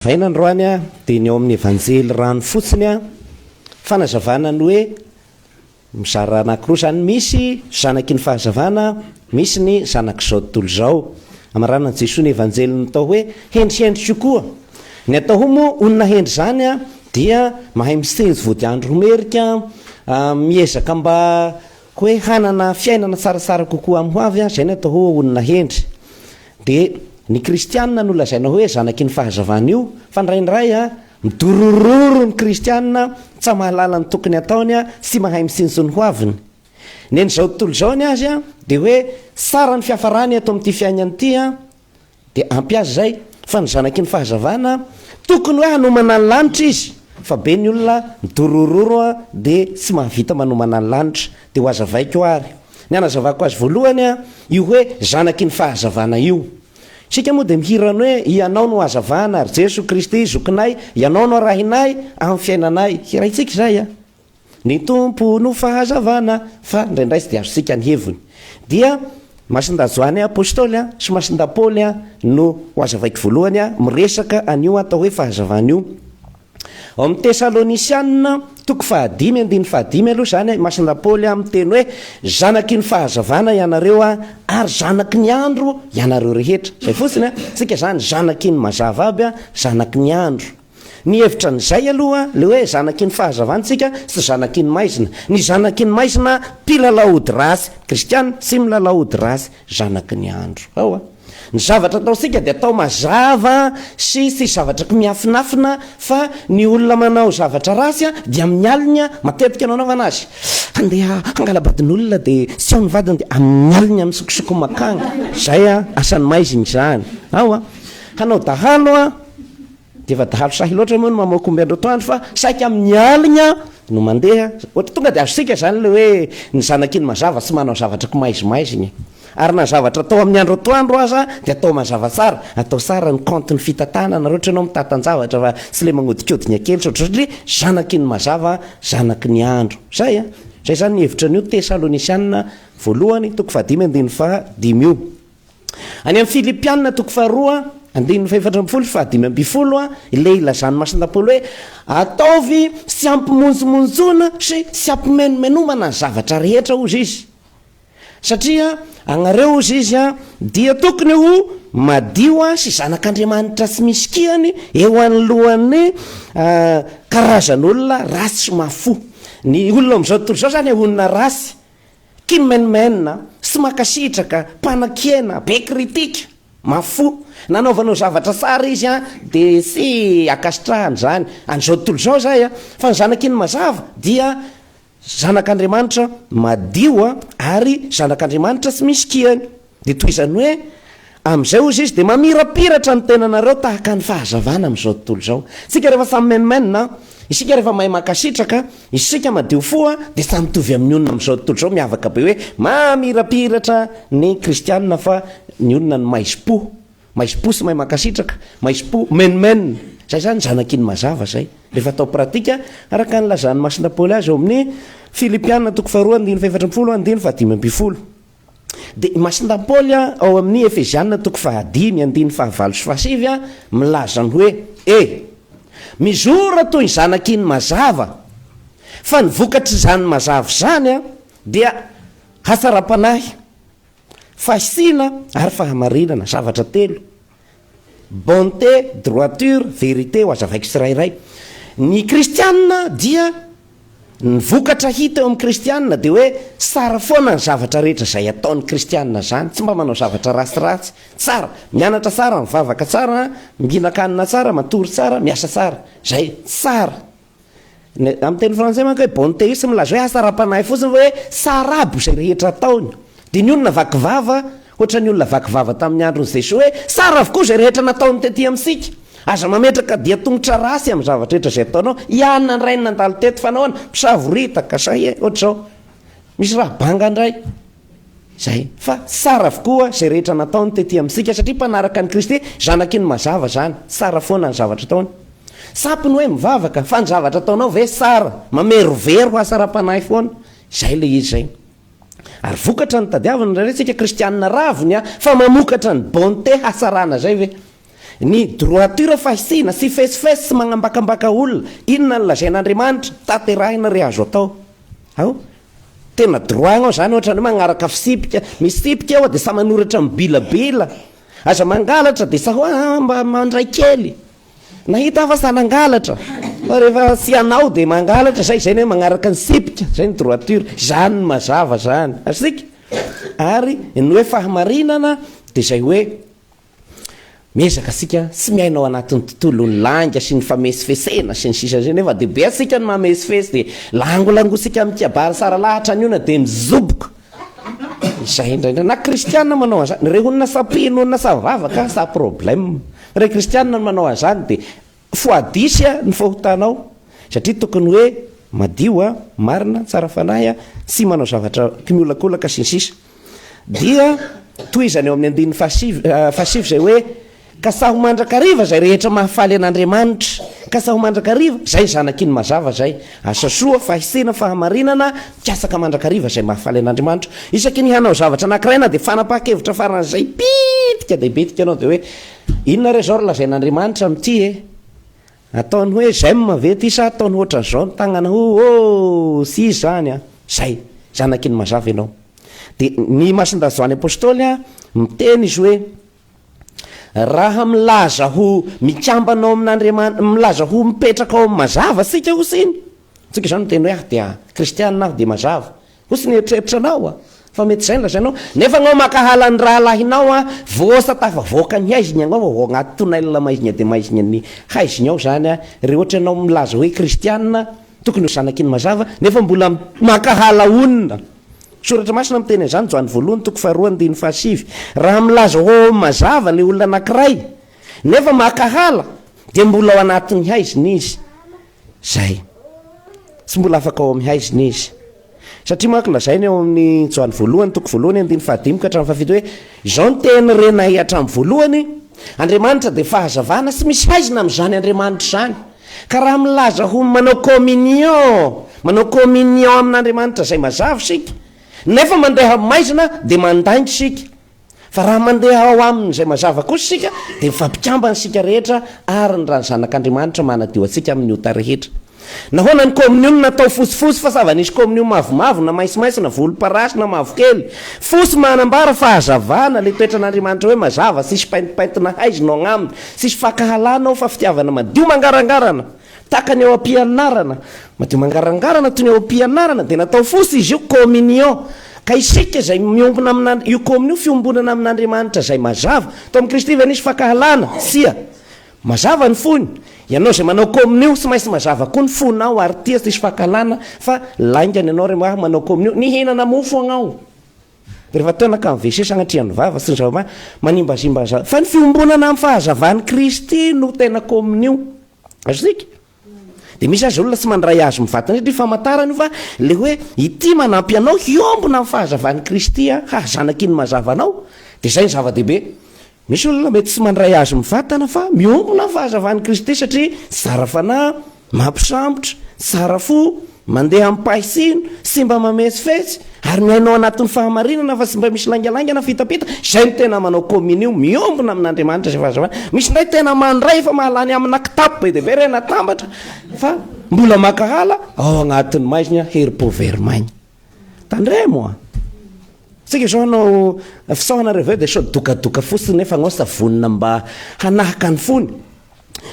Vaina androany dia ny ao amin'ny Evanjely rano fotsiny, fanazavana ny hoe mizara anankiroa izany, misy zanaky ny fahazavana, misy ny zanak'izao tontolo izao. Amaranan'i Jesoa ny Evanjeliny tao hoe hendrihendry kokoa. Ny atao hoe moa olona hendry izany dia mahay mitsinjo vodiandro ho merika, miezaka mba hoe hanana fiainana tsaratsara kokoa amin'ny ho avy, izay ny atao hoe olona hendry. Dia ny kristianina no lazaina hoe zanaky ny fahazavana io, fa indraindray a, midorororo ny kristianina, tsa mahalala ny tokony ataony a, sy mahay mitsinjo ny hoaviny. Nen'izao tontolo izao ny azy a, dia hoe tsara ny fiafarany eto amin'ity fiainana ity a, dia ampy azy izay, fa ny zanaky ny fahazavana, tokony hoe hanomana ny lanitra izy, fa be ny olona midorororo a, dia tsy mahavita manomana ny lanitra. Dia ho hazavaiko ary. Ny hanazavako azy voalohany an, io hoe zanaky ny fahazavana io. Isika moa dia mihira ny hoe Ianao no hazavana, ry Jeso Kristy zokinay, Ianao no arahinay amin'ny fiainanay. Hiraintsika izay an. Ny Tompo no fahazavana, fa indraindray tsy dia azontsika ny heviny. Dia Masindahy Joany Apostoly sy Masindahy Paoly no ho hazavaiko voalohany miresaka an'io atao hoe fahazavana io. Ao amin'ny Tesalonisianina, toko fahadimy, andininy fahadimy aloha izany, i Masina Paoly miteny hoe, Zanaky ny fahazavana ianareo ary zanaky ny andro ianareo rehetra. Izay fotsiny, isika izany zanaky ny mazava aby, zanaky ny andro. Ny hevitra an'izay aloha, ilay hoe zanaky ny fahazavana isika, tsy zanaky ny maizina. Ny zanaky ny maizina, mpilalao ody ratsy. Kristiana, tsy milalao ody ratsy, zanaky ny andro. Ao a. Ny zavatra ataontsika dia atao mazava sy tsy zavatra miafinafina fa ny olona manao zavatra ratsy dia amin'ny alina matetika no anaovana azy. Handeha hangala-badin'olona dia tsy ao ny vadiny dia amin'ny alina misokosoko makany. Izay asan'ny maizina izany. Ao a. Hanao dahalo a. Dia efa dahalo sahy loatra moa ny mamoaka omby andro atoandro fa saika amin'ny alina no mandeha. Ohatra tonga dia azontsika izany ilay hoe ny zanak'iny mazava tsy manao zavatra kimaizimaizina e. Ary na zavatra atao amin'ny andro atoandro aza dia atao mazava tsara, atao tsara ny compte ny fitantanana raha ohatra ianao mitantan-javatra fa tsy ilay magnodikodina kely sao satria zanaky ny mazava zanaky ny andro. Izay an! Izay izany ny hevitra an'io Tesalonisianina voalohany toko fahadimy andininy fahadimy io. Any amin'ny Filipiana toko faharoa, andininy fahefatra ambin'ny folo sy fahadimy ambin'ny folo, ilay ilazan'i Masinda Paoly hoe, Ataovy tsy ampimonjomonjoana sy tsy ampimenomenomana ny zavatra rehetra, hozy izy. Satria agnareo, hozy izy, dia tokony ho madio sy zanak'Andriamanitra tsy misy kiany eo anoloan'ny karazan'olona ratsy sy mafy fo. Ny olona amin'izao tontolo izao izany olona ratsy. Kimenomenona, tsy mankasitraka, mpanakiana, be critique, mafy fo. Nanaovanao zavatra tsara izy an, dia tsy ankasitrahany izany. An'izao tontolo izao izay an. Fa ny zanaky ny mazava dia zanak'Andriamanitra madio an, ary zanak'Andriamanitra tsy misy kiany. Dia tohizany hoe, Amin'izay, hozy izy, dia mamirapiratra ny tenanareo tahaka ny fahazavana amin'izao tontolo izao. Isika rehefa samy menomenona, isika rehefa mahay mankasitraka, isika madio fo, dia samy mitovy amin'ny olona amin'izao tontolo izao, miavaka be hoe mamirapiratra ny kristiana fa ny olona no maizim-po. Maizim-po sy mahay mankasitraka, maizim-po, menomenona. Izay izany zanaky ny mazava izay. Rehefa atao pratika, araka ny nilazan'i Masina Paoly azy ao amin'ny Filipiana toko faharoa andininy fahefatra ambin'ny folo andininy fahadimy ambin'ny folo. Dia i Masindahy Paoly ao amin'ny Efeziana toko fahadimy andininy fahavalo sy fahasivy milaza ny hoe, E! Mizora toy ny zanaky ny mazava, fa ny vokatr'izany mazava izany dia hatsaram-panahy, fahisiana ary fahamarinana, zavatra telo. Bonté, droiture, vérité ho azavaiko tsirairay. Ny kristianina dia ny vokatra hita eo amin'ny kristianina dia hoe tsara foana ny zavatra rehetra izay ataon'ny kristianina izany, tsy mba manao zavatra ratsiratsy, tsara, mianatra tsara, mivavaka tsara, mihinan-kanina tsara, matory tsara, miasa tsara, izay tsara. Ny amin'ny teny frantsay manko hoe bonté io tsy milaza hoe hatsaram-panahy fotsiny fa hoe tsara aby izay rehetra ataony. Dia ny olona vaky vava, ohatran'ny olona vaky vava tamin'ny andron'i Jesoa hoe tsara avokoa izay rehetra nataony tety amintsika. Aza mametraka dian-tongotra ratsy amin'ny zavatra rehetra izay ataonao. Ianona indray no nandalo teto fa nahoana? Mpisavoritaka, sa e, ohatr'izao. Misy raha banga indray. Izay. Fa tsara avokoa izay rehetra nataony tety amintsika satria mpanaraka an'i Kristy, zanaky ny mazava izany. Tsara foana ny zavatra ataony. Sampy ny hoe mivavaka, fa ny zavatra ataonao ve tsara? Mamerovero hatsaram-panahy foana. Izay ilay izy izay. Ary vokatra no tadiavina indraindray tsika kristianina raviny a, fa mamokatra ny bonté hatsarana izay ve? Ny droiture fahisiana, sy fesifesy sy magnambakambaka olona, inona no lazain'Andriamanitra, tanterahina re azo atao. Ao? Tena droit agnao zany ohatrany hoe magnaraka fisipika, misy sipika eo dia sa manoratra mibilabila, aza mangalatra dia sa hoa mba mandray kely. Nahita aho fa sa nangalatra, fa rehefa tsy anao dia mangalatra, zay zay ny hoe magnaraka ny sipika, zay ny droiture, zany ny mazava zany, azontsika? Ary ny hoe fahamarinana dia zay hoe Miezaka isika tsy miaina ao anatin'ny tontolon'ny lainga sy ny famesifesena sy ny sisa izay nefa dia be antsika ny mamesifesy dia langolangotsika mikabary tsara lahatra ny olona dia mizoboka. Izay indraindray na kristiana manao an'izany, re olona sa mpino olona sa mivavaka sa problème. Re kristiana no manao an'izany dia fois dix ny fahotanao satria tokony hoe madio, marina, tsara fanahy, tsy manao zavatra kimiolakolaka sy ny sisa. Dia tohizany eo amin'ny andininy fahasivy fahasivy izay hoe, Kasaho mandrakariva izay rehetra mahafaly an'Andriamanitra. Kasaho mandrakariva, izay ny zanaky ny mazava izay. Asa soa, fahisena, fahamarinana, mikasaka mandrakariva izay mahafaly an'Andriamanitra. Isaky ny hanao zavatra anankiray na dia fanapahan-kevitra faran'izay bitika dia bitika ianao dia hoe, inona re izao ry lazain'Andriamanitra amin'ity e? Ataony hoe j'aime ve ty sa ataony hoatran'izao ny tagnana ho oh tsy izy zany an! Zay, zanaky ny mazava ianao. De ny Masindahy Joany Apostoly an, miteny izy hoe, raha milaza ho mikambana ao amin'Andriamanitra, milaza ho mipetraka ao amin'ny mazava tsika hozy iny, tsika zany miteny hoe aho dia kristianina aho dia mazava, Hoy ny eritreritranao a! Fa mety izay no lazainao. Nefa anao mankahala ny rahalahinao a! Voasa tafavoaka ny haizina ianao ao anaty tunnel maizina dia maizina ny haizina ao izany a! Re ohatra ianao milaza hoe kristianina, tokony ho zanaky ny mazava, nefa mbola mankahala olona. Soratra masina miteny an'izany, Joany voalohany toko faharoa andininy fahasivy. Raha milaza ho ao amin'ny mazava ilay olona anankiray, nefa mankahala, dia mbola ao anatin'ny haizina izy. Zay. Tsy mbola afaka ao amin'ny haizina izy. Satria manko lazainy ao amin'ny Joany voalohany toko voalohany andininy fahadimy ka hatramin'ny fahafito hoe, Izao ny teny renay hatramin'ny voalohany, Andriamanitra dia fahazavana, tsy misy haizina amin'izany Andriamanitra izany. Ka raha milaza ho manao communion, manao communion amin'Andriamanitra izay mazava isika, nefa mandeha amin'ny maizina dia mandainga isika. Fa raha mandeha ao aminy izay mazava kosa isika, dia mifampikambana isika rehetra, ary ny ran'ny Zanak'Andriamanitra manadio antsika amin'ny ota rehetra. Nahoana ny komonio no natao fotsifotsy fa sava nisy komonio mavomavo na maitsomaitso na volomparasy na mavokely? Fotsy manambara fahazavana, ilay toetran'Andriamanitra hoe mazava, tsisy paintipaintina haizina ao agnaminy, tsisy fankahalana ao fa fitiavana madio mangarangarana. Tahaka ny ao am-pianarana. Madio mangarangarana toy ny ao am-pianarana dia natao fotsy izy io, communion. Ka isika izay miombona amin'And, io communion fiombonana amin'Andriamanitra izay mazava. Tao amin'i Kristy ve nisy fankahalana? Tsia. Mazava ny fony. Ianao izay manao communion, tsy maintsy mazava koa ny fonao ary tia tsisy fankahalana fa laingana ianao rehefa manao communion. Nihinana mofo agnao. Rehefa teo naka ny WC sagnatria ny vava sy ny zava-ma, manimbazimba ny zava, fa ny fiombonana amin'ny fahazavan'i Kristy no tena communion. Azontsika? Dia misy aza olona tsy mandray azy mivantana satria famantarana io fa le hoe ity manampy anao hiombona amin'ny fahazavan'i Kristy haha-zanaky ny mazava anao, dia izay ny zava-dehibe. Misy olona mety tsy mandray azy mivantana fa miombona amin'ny fahazavan'i Kristy satria tsara fanahy, mampisambotra, tsara fo, mandeha amim-pahitsina, tsy mba mametsifetsy, ary miaina ao anatin'ny fahamarinana fa tsy mba misy laingalainga na fitapita, izay no tena manao kominio, miombona amin'Andriamanitra izay fahazavana. Misy indray tena mandray efa mahalany amina kitapo be dia be ireny atambatra fa mbola mankahala ao anatin'ny maizina herim-po very maina. Tandremo a! Tsika izao hanao fisaorana reveo dia sao dokadoka fotsiny nefa anao sa vonona mba hanahaka ny fony.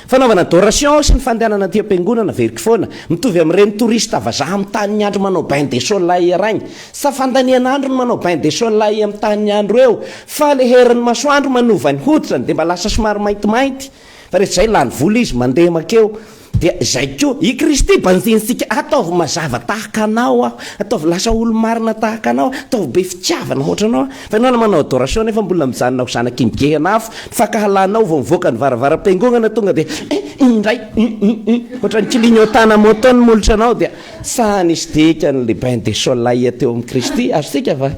Fanaovana adoration sy ny fandehanana aty am-piangonana averiko foana, mitovy amin'ireny touriste vazaha amin'ny tanin'ny andro manao bain de soleil irainy. Sa fandaniana andro ny manao bain de soleil amin'ny tanin'ny andro eo, fa le herin'ny masoandro manova ny hoditrany dia mba lasa somary maintimainty. Fa rehefa izay lany vola izy mandeha makeo. Dia izay koa, i Kristy banjinintsika, ataovy mazava tahaka anao aho, ataovy lasa olo-marina tahaka anao aho, ataovy be fitiavana hoatranao aho. Fa ianao na manao adoration nefa mbola mijanona ho zanaky ny gehena afo, ny fankahalanao vao mivoaka ny varavaram-piangonana tonga dia eh indray eh eh eh ohatran'ny clignotant-na moto ny molotranao dia sa nisy dikany le bain de soleil teo amin'i Kristy, azontsika va?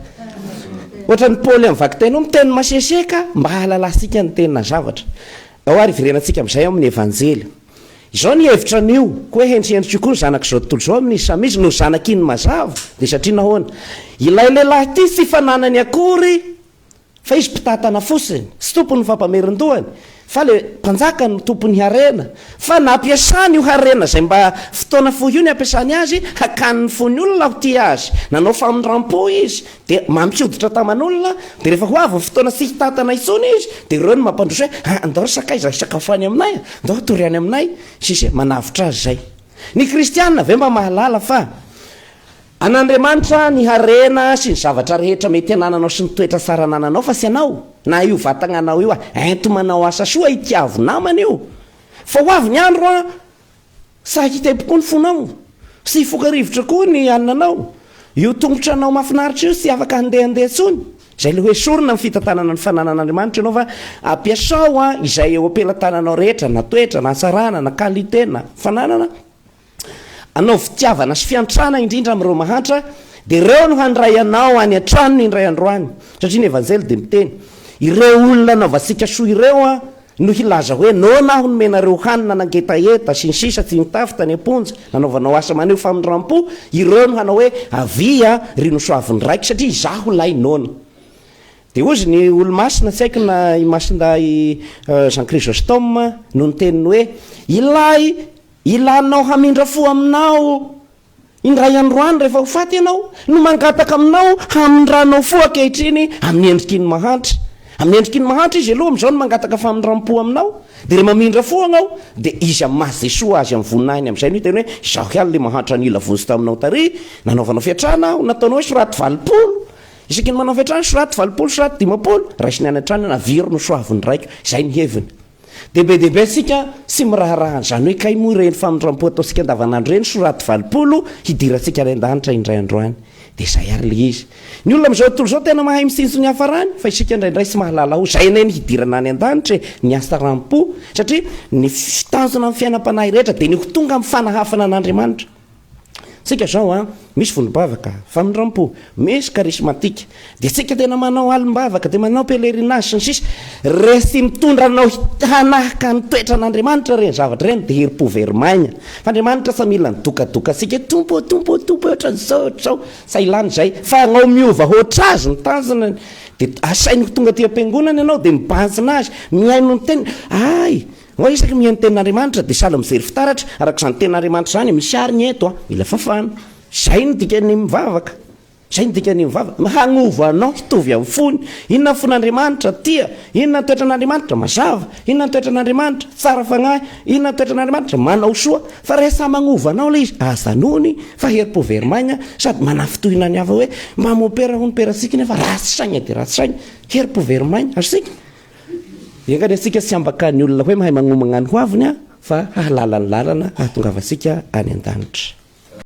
Ohatran'i Paoly amin'ny vakiteny io miteny maseseka mba hahalalantsika ny tena zavatra. Ao ary hiverenantsika amin'izay ao amin'ny Evanjely. Izao ny hevitra an'io, koa hoe hendrihendry kokoa ny zanak'izao tontolo izao amin'izy samy izy no zanaky ny mazava, dia satria nahoana? Ilay lehilahy ity tsy fananany akory fa izy mpitantana fotsiny, tsy tompony ny fampamerin-dohany, Fa le mpanjaka no tompon'ny harena, fa nampiasany io harena izay mba fotoana fohy io ny ampiasany azy hakany ny fon'ny olona ho tia azy. Nanao famindram-po izy, dia mampihoditra taman'olona, dia rehefa ho avy ny fotoana tsy hitantana intsony izy, dia ireo no mampandroso hoe, ah, andao ry sakaiza hisakafo any aminay, andao hatory any aminay, sy sy, manavotra azy izay. Ny kristiana ve mba mahalala fa. An'Andriamanitra ny harena sy ny zavatra rehetra mety anananao sy ny toetra tsara anananao fa tsy anao, na io vatagnanao io a, ento manao asa soa itiavo namana io fa ho avy ny andro a, sahy hitempo koa ny fonao, sy hifoka rivotra koa ny aninanao, io tongotranao mahafinaritra io tsy afaka handehandeha tsony, izay le hoe esorina ny fitantanana ny fananan'Andriamanitra ianao fa ampiasao a izay eo am-pelatananao rehetra na toetra na hatsarana na qualité na fananana. Anao fitiavana sy fiantrana indrindra amin'ireo mahantra, dia ireo no handray anao any an-tranony indray andro any. Satria ny Evanjely dia miteny, ireo olona anaovantsika soa ireo an, no hilaza hoe, noana aho nomenareo hanina nangetaheta, sy ny sisa, tsy nitafy tany am-ponja, nanaovanao asa maneho famindram-po, ireo no hanao hoe, avia ry nosoavin'ny Raiko, satria izaho ilay noana. Dia hozy ny olomasina, tsy haiko na i Masindahy Jean Chrysostome no niteny ny hoe, ilay Ilanao hamindra fo aminao indray andro any rehefa ho faty ianao, no mangataka aminao hamindranao fo ankehitriny amin'ny endriky ny mahantra. Amin'ny endriky ny mahantra izy aloha amin'izao no mangataka famindram-po aminao, dia rehefa mamindra fo agnao, dia izy amin'ny maha Jesoa azy amin'ny voninahiny amin'izay no hiteny hoe, izaho ihany ilay mahantra nila vonjy taminao tary, nanaovanao fiantrana aho, nataonao hoe soraty 80, isaky ny manao fiantrana soraty 80, soraty 50, raisiny any an-tranony, avero nosoavin'ny raiko, izay ny heviny. Dia be dia be isika tsy miraharaha an'izany hoe kay moa ireny famindram-po ataontsika andavanandro ireny soraty 80 hidirantsika any an-danitra indray andro any. Dia izay ary ilay izy. Ny olona amin'izao tontolo izao tena mahay mitsinjo ny hafarany fa isika indraindray tsy mahalala ho izay anie ny hidirana any an-danitra e, ny hasaram-po satria ny tanjona amin'ny fiainam-panahy rehetra dia ny ho tonga amin'ny fanahafana an'Andriamanitra. Tsika zao an, misy vondrom-bavaka, famindram-po, misy charismatique, dia tsika tena manao alim-bavaka, dia manao pèlerinage sy ny sisa, resy mitondra anao hanahaka ny toetran'Andriamanitra ireny zavatra ireny dia herim-po very maina, fa Andriamanitra tsy mila ny dokadoka antsika hoe Tompo ô, Tompo ô, Tompo ô, ohatran'izao, ohatr'izao, tsy ilana izay, fa anao miova hoatr'azy ny tanjona, dia asainy ho tonga aty am-piangonana ianao dia mibanjina azy, mihaino ny teniny, hay! Hoa isaky ny mihaino tenin'Andriamanitra dia sahala mijery fitaratra, araka izany tenin'Andriamanitra izany, misy ary ny eto an, mila fafana. Izay no dikan'ny mivavaka. Izay no dikan'ny mivavaka. Hanova anao hitovy amin'ny fony. Inona ny fon'Andriamanitra? Tia. Inona ny toetran'Andriamanitra? Mazava. Inona ny toetran'Andriamanitra? Tsara fagnahy. Inona ny toetran'Andriamanitra? Manao soa. Fa rehefa magnova anao ilay izy, ajanony fa herim-po very maina sady manafintohina ny hafa hoe mba mopera hono perantsika nefa ratsy saigna dia ratsy saigna. Herim-po very maina. Azontsika? Enga anie isika tsy hambaka ny olona hoe mahay magnomagna ny hoaviny fa hahalala ny lalana hahatongavantsika any an-danitra.